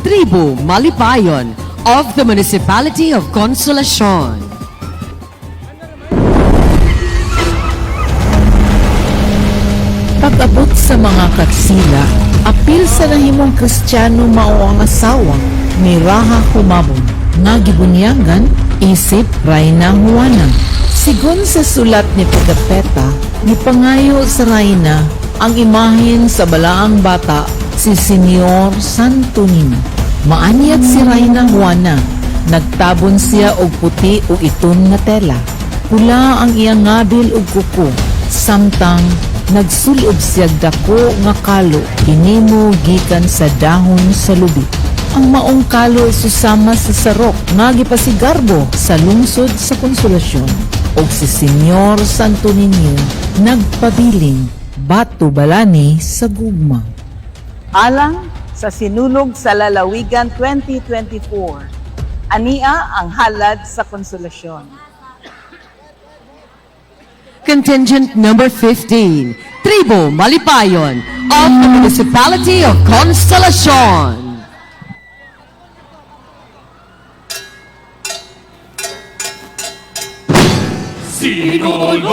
Tribu Malipayon of the Municipality of Consolacion. Pag-abot sa mga katsila, apil sa nahimong Kristiyano mao ang asawa ni Raha Humabon nga gibunyagan isip Rayna Juana. Sigon sa sulat ni Pagapeta, gipangayo sa Rayna ang imahen sa balaang bata si Senyor Santo Niño. Maanyag si Rayna Juana, nagtabon siya og puti ug itom nga tela. Pula ang iyang ngabil ug kuko, samtang nagsulob siyag dako nga kalo hinimo gikan sa dahon sa lubi. Ang maong kalo susama sa sarok nga gipasigarbo sa lungsod sa Konsolasyon og si Senyor Santo Niño nagpabilin bato balani sa gugma. Alang sa Sinulog sa Lalawigan 2024. Ania ang halad sa Konsolasyon. Contingent number 15, Tribu Malipayon of the Municipality of Consolacion. Sinulog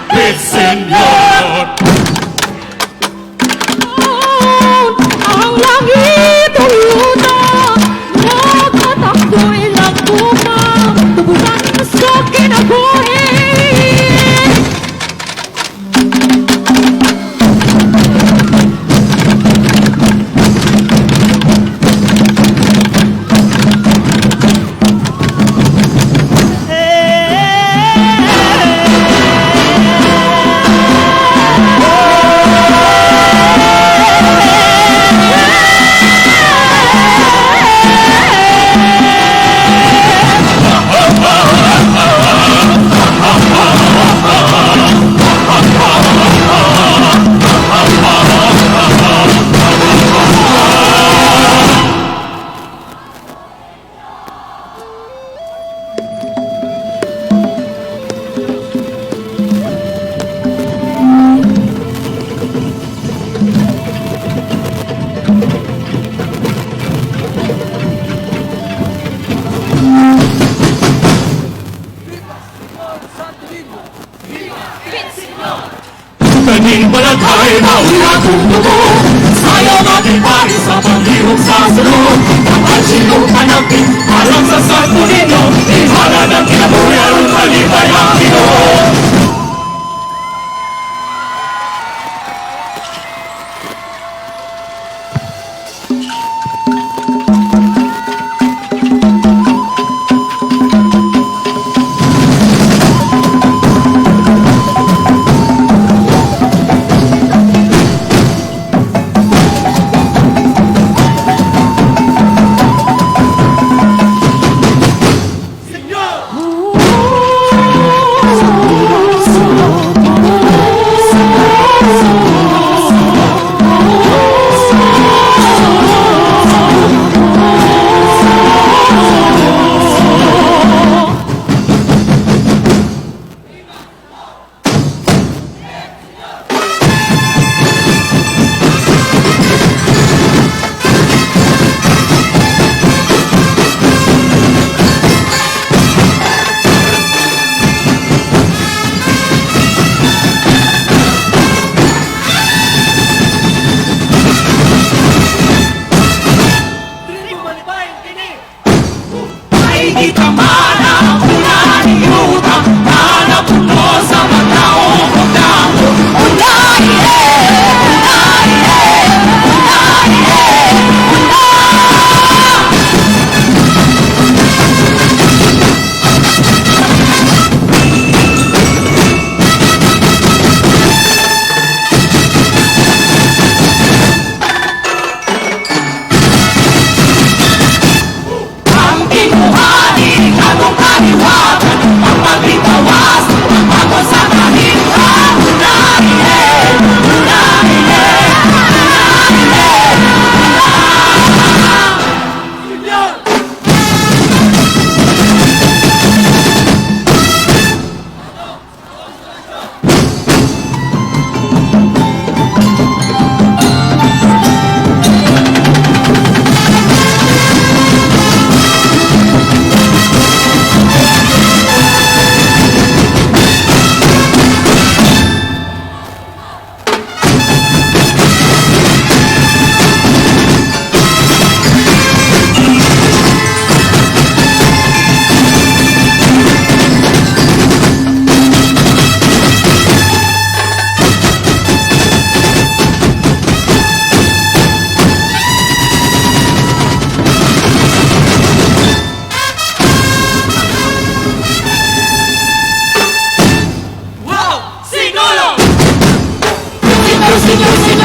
Bit Senyor. Ang langit o yuta, nakatakdo ilang guma, tuburan sa kinabuhi. Kaning balagay mauna kong dugo. Sayaw natin pari sa paglihok sa sulok. Kapag sinong hanapin, alam sa Santo Niño. Ihala ng kinabuhi aron kalipay ang Ginoo.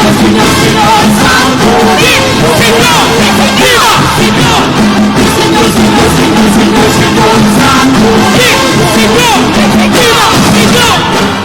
Señor, Señor, Señor, Santo. Señor, viva, Señor. Señor, Señor, Señor, Señor, Señor, Santo. Señor, viva, Señor.